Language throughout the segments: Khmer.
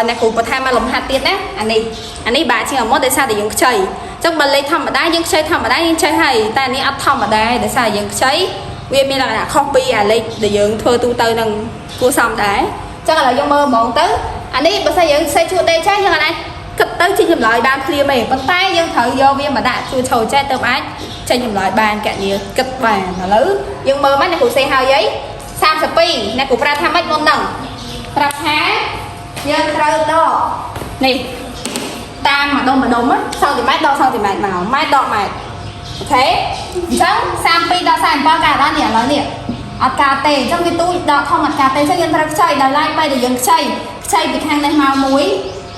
អ្នកគ្រូបន្ថែមមកលំហាត់ទៀតណាអានេះបាក់ជាងអមុតដោយសារតែយើងខ្ចីអញ្ចឹងបើលេខធម្មតាយើងខ្ចីធម្មតាយើងចេះហើយតែអានេះអត់ធម្មតាទេដោយសារយើងខ្ចីវាមានលក្ខណៈខុសពីអាលេខដែលយើងធ្វើទូទៅនឹងគួរសមដែរអញ្ចឹងឥឡូវយើងមើលហ្មងទៅអានេះបើសិនយើងសេជួដេចេះយើងអាចគិតទៅចេញចម្លើយបានភ្លាមទេប៉ុន្តែយើងត្រូវយកវាមកដាក់ជួឈរចេះទៅអាចចេញចម្លើយបានកណនីគិតបានឥឡូវយើងមើលមកអ្នកគ្រូសេហើយអី32អ្នកគ្រូប្រាប់ថាម៉េចមុនហ្នឹងប្រាប់ថាយើងត្រូវដកនេះតាមម្ដុំម្ដុំសង់ទីម៉ែត្រដកសង់ទីម៉ែត្រមកម៉ែត្រដកម៉ែត្រ OK អញ្ចឹង32ដល់47កើតដល់នេះឥឡូវនេះអត់កើតទេអញ្ចឹងវាទូចដកធំអត់កើតទេអញ្ចឹងយើងត្រូវខ្ចីដល់ឡែកពេលដែលយើងខ្ចីខ្ចីពីខាងនេះមកមួយ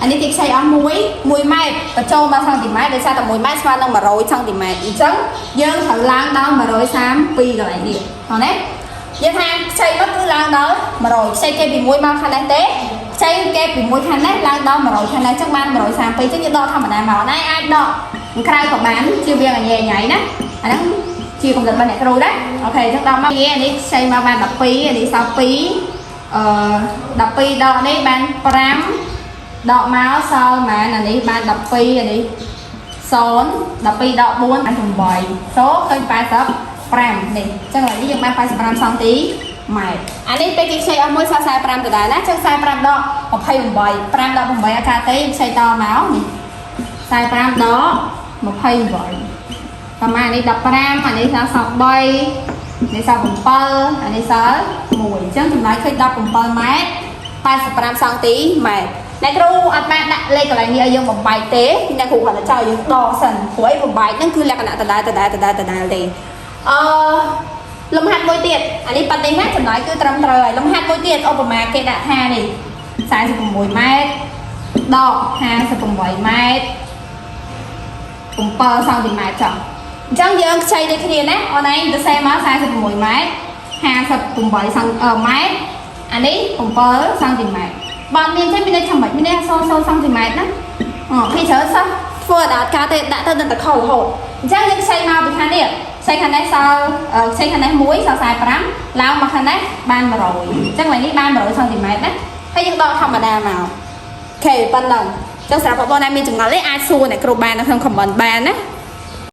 អានេះគេខ្ចីអស់មួយ1ម៉ែត្របញ្ចូលមកសង់ទីម៉ែត្រដោយសារតែ1ម៉ែត្រស្មើនឹង100សង់ទីម៉ែត្រអញ្ចឹងយើងត្រូវឡើងដល់132កន្លែងនេះហ៎ណាយើងថាខ្ចីមកគឺឡើងដល់100ខ្ចីគេពី1មកខាងនេះទេខ្ចីគេពី1ខាងនេះឡើងដល់100ខាងនេះអញ្ចឹងបាន132អញ្ចឹងយើងដកធម្មតាមកណាអាចដកក្រៅក៏បានជាវាងញ៉ៃញ៉ៃណាអាហ្នឹងជាកំណត់របស់អ្នកគ្រូដែរ OK អញ្ចឹងដល់មកនេះខ្ចីមកបាន12អានេះសល់2អឺ12ដកនេះបាន5ដកមកសល់ប៉ុន្មានអានេះបាន12អានេះ0 12ដក4បាន8សូឃើញ85នេះអញ្ចឹងឥឡូវនេះយើងបាន85សង់ទីម៉ែត្រអានេះពេលគេខ្ចីអស់មួយសល់45ដដែលណាអញ្ចឹង45ដក28 5ដក8អាកាទេខ្ចីតមកនេះ45ដក28ប្រហែលនេះ15អានេះសល់3នេះសល់7អានេះសល់1អញ្ចឹងចម្លើយឃើញ17ម៉ែត្រ85សង់ទីម៉ែត្រអ្នកគ្រូអត់បានដាក់លេខកន្លែងនេះឲ្យយើងបំបែកទេអ្នកគ្រូគាត់តែចោលយើងដកសិនព្រោះអីបំបែកហ្នឹងគឺលក្ខណៈដដែលដដែលដដែលដដែលទេអឺលំហាត់មួយទៀតអានេះប៉ាត់នេះណាចម្លើយគឺត្រឹមត្រូវហើយលំហាត់មួយទៀតឧបមាគេដាក់ថានេះ46ម៉ែត្រដក58ម៉ែត្រ7សង់ទីម៉ែត្រចុះអញ្ចឹងយើងខ្ចីដូចគ្នាណាអូនឯងទៅសេមក46ម៉ែត្រ58សង់ម៉ែត្រអានេះ7សង់ទីម៉ែត្របើមានទេមានន័យថាម៉េចមានន័យថា0 0សង់ទីម៉ែត្រណាអូពីច្រើនសិស្សធ្វើដល់អត់កើតទេដាក់ទៅដល់តែខុសរហូតអញ្ចឹងយើងខ្ចីមកពីខាងនេះខ្ចីខាងនេះសល់ខ្ចីខាងនេះ1សល់45ឡើងមកខាងនេះបាន100អញ្ចឹងឡើយនេះបាន100សង់ទីម៉ែត្រណាហើយយើងដកធម្មតាមក OK ប៉ុណ្ណឹងចឹងសម្រាប់បងប្អូនដែលមានចម្ងល់ទេអាចសួរអ្នកគ្រូបាននៅក្នុង comment បានណា។